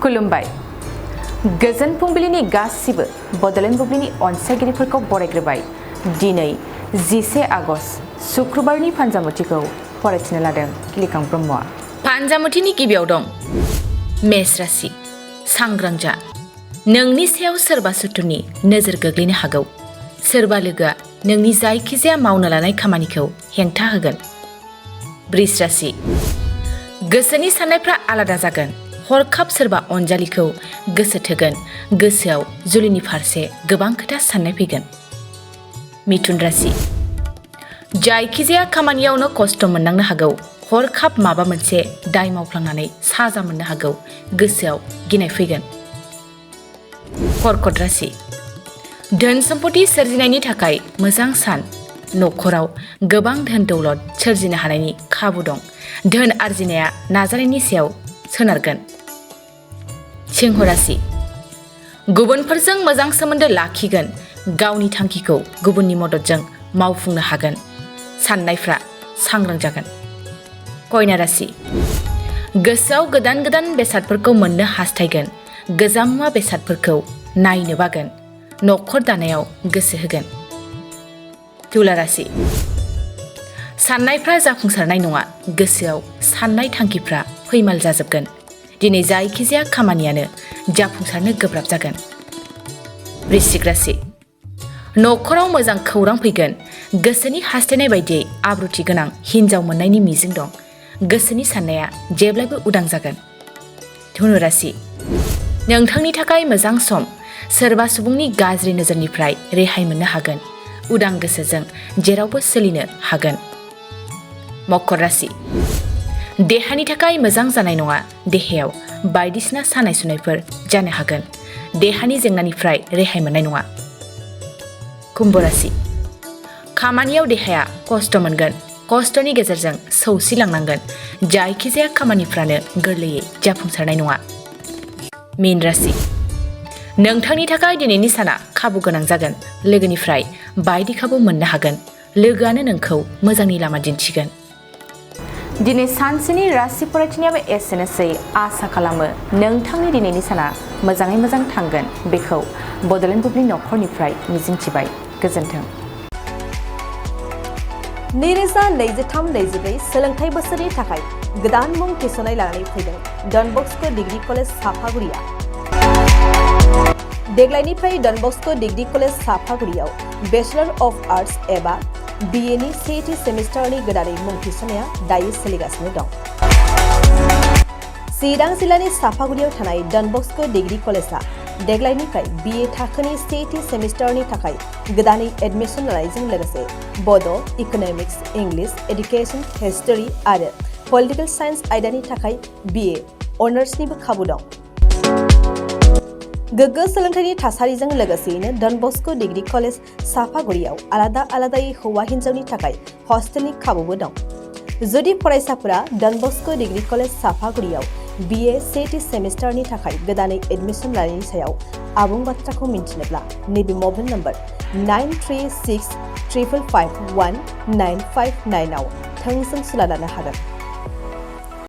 खुलुमबाय गोजोन फुंबिलिनि गासिबो बड'लेण्ड बुब्लिनि अनसायगिरिफोरखौ बरायग्रोबाय दिनै 10 आगस्ट शुक्रबारनि फानजामुथिखौ फरायथिनो लादों किलिकां ब्रह्मआ। फानजामुथिनि गिबियाव दं मेष राशि। सांग्रां जा, नोंनि सायाव सोरबा सुथुरनि नोजोर गोग्लैनो हागौ। सोरबा लोगोआ नोंनि जायखिजाया मावनो लानाय खामानिखौ हेंथा होगोन। बृष राशि। गोसोनि साननायफ्रा आलादा जागोन। हरखाब सोरबा अनजालिखौ गोसो थोगोन। गोसोआव जुलिनि फारसे गोबां खोथा साननाय फैगोन। मिथुन राशि। जायखिजाया खामानियावनो खस्थ' मोननांनो हागौ। हरखाब माबा मोनसे दाय मावफ्लांनानै साजा मोननो हागौ। गोसोआव गिनाय फैगोन। कर्कट राशि। धोन सम्पति सोरजिनायनि थाखाय मोजां सान। न'खराव गोबां धोन दौलत सोरजिनो हानायनि खाबु दं। धोन आरजिनाया नाजानायनि सायाव सोनारगोन। सिंह राशि। गुबुनफोरजों मोजां सोमोन्दो लाखिगोन। गावनि थांखिखौ गुबुननि मददजों मावफुंनो हागोन। साननायफ्रा सांग्रां जागोन। कन्या राशि। गोसोआव गोदान गोदान बेसादफोरखौ मोननो हास्थायगोन। गोजाम मुवा बेसादफोरखौ नायनो बागोन। न'खर दानायाव गोसो होगोन। तुला राशि। साननायफ्रा जाफुंसारनाय नङा। गोसोआव साननाय थांखिफ्रा फैमाल जाजोबगोन। दिनै जायखिजाया खामानियानो जाफुंसारनो गोब्राब जागोन। वृश्चिक राशि। न'खराव मोजां खौरां फैगोन। गोसोनि हास्थायनाय बायदियै आब्रुथि गोनां हिन्जाव मोननायनि मिजिं दं। गोसोनि साननाया जेब्लायबो उदां जागोन। धनु राशि। नोंथांनि थाखाय मोजां सम। सोरबा सुबुंनि गाज्रि नोजोरनिफ्राय रेहाय मोननो हागोन। उदां गोसोजों जेरावबो सोलिनो हागोन। मकर राशि। देहानि थाखाय मोजां जानाय नङा। देहायाव बायदिसिना सानाय सुनायफोर जानो हागोन। देहानि जेंनानिफ्राय रेहाय मोननाय नङा। कुम्भ राशि। खामानियाव देहाया खस्थ' मोनगोन। खस्थ'नि गेजेरजों सौसिलांनांगोन। जायखिजाया खामानिफ्रानो गोरलैयै जाफुंसारनाय नङा। मीन राशि। नोंथांनि थाखाय दिनैनि साना खाबु गोनां जागोन। लोगोनिफ्राय बायदि खाबु मोननो हागोन। लोगोआनो नोंखौ मोजांनि लामा दिन्थिगोन। दिनै सानसेनि राशि फरायथिनायाबो एसेनोसै। आसा खालामो नोंथांनि दिनैनि साना मोजाङै मोजां थांगोन। बेखौ बड'लेण्ड बुब्लि नखरनिफ्राय मिजिंथिबाय। गोजोन्थों। 2023-24 सोलोंथाइ बोसोरनि थाखाय गोदान मुं थिसननाय लानानै फैदों डन बस्क' डिग्री कलेज साफागुरिया। देग्लायनिफ्राय डन बस्क' डिग्री कलेज साफागुरियाव बेचलर अफ आर्ट्स एबा BA नि सेथि सेमिस्टारनि गोदानै मुं थिसननाया दायो सोलिगासिनो दं। चिरां जिल्लानि साफागुरियाव थानाय डन बस्क' डिग्री कलेजआ देग्लायनिफ्राय BA थाखोनि सेथि सेमिस्टारनि थाखाय गोदानै एडमिसन लानायजों लोगोसे बड', इक'नमिक्स, इंलिश, एडुकेशन, हिस्टरी आरो पलिटिकल साइन्स आयदानि थाखाय BA अनार्सनिबो खाबु दं। गोग्गो सोलोंथाइनि थासारिजों लोगोसेयैनो डन बस्क' डिग्री कलेज साफागुरियाव आलादा आलादायै हौवा हिन्जावनि थाखाय हस्टेलनि खाबुबो दं। जुदि फरायसाफोरा डन बस्क' डिग्री कलेज साफागुरियाव BA सेथि सेमिस्टारनि थाखाय गोदानै एडमिसन लानायनि सायाव आबुं बाथ्राखौ मिन्थिनोब्ला नैबे मबाइल नम्बर 9365519559 आव थोंजों सुला लानो हागोन।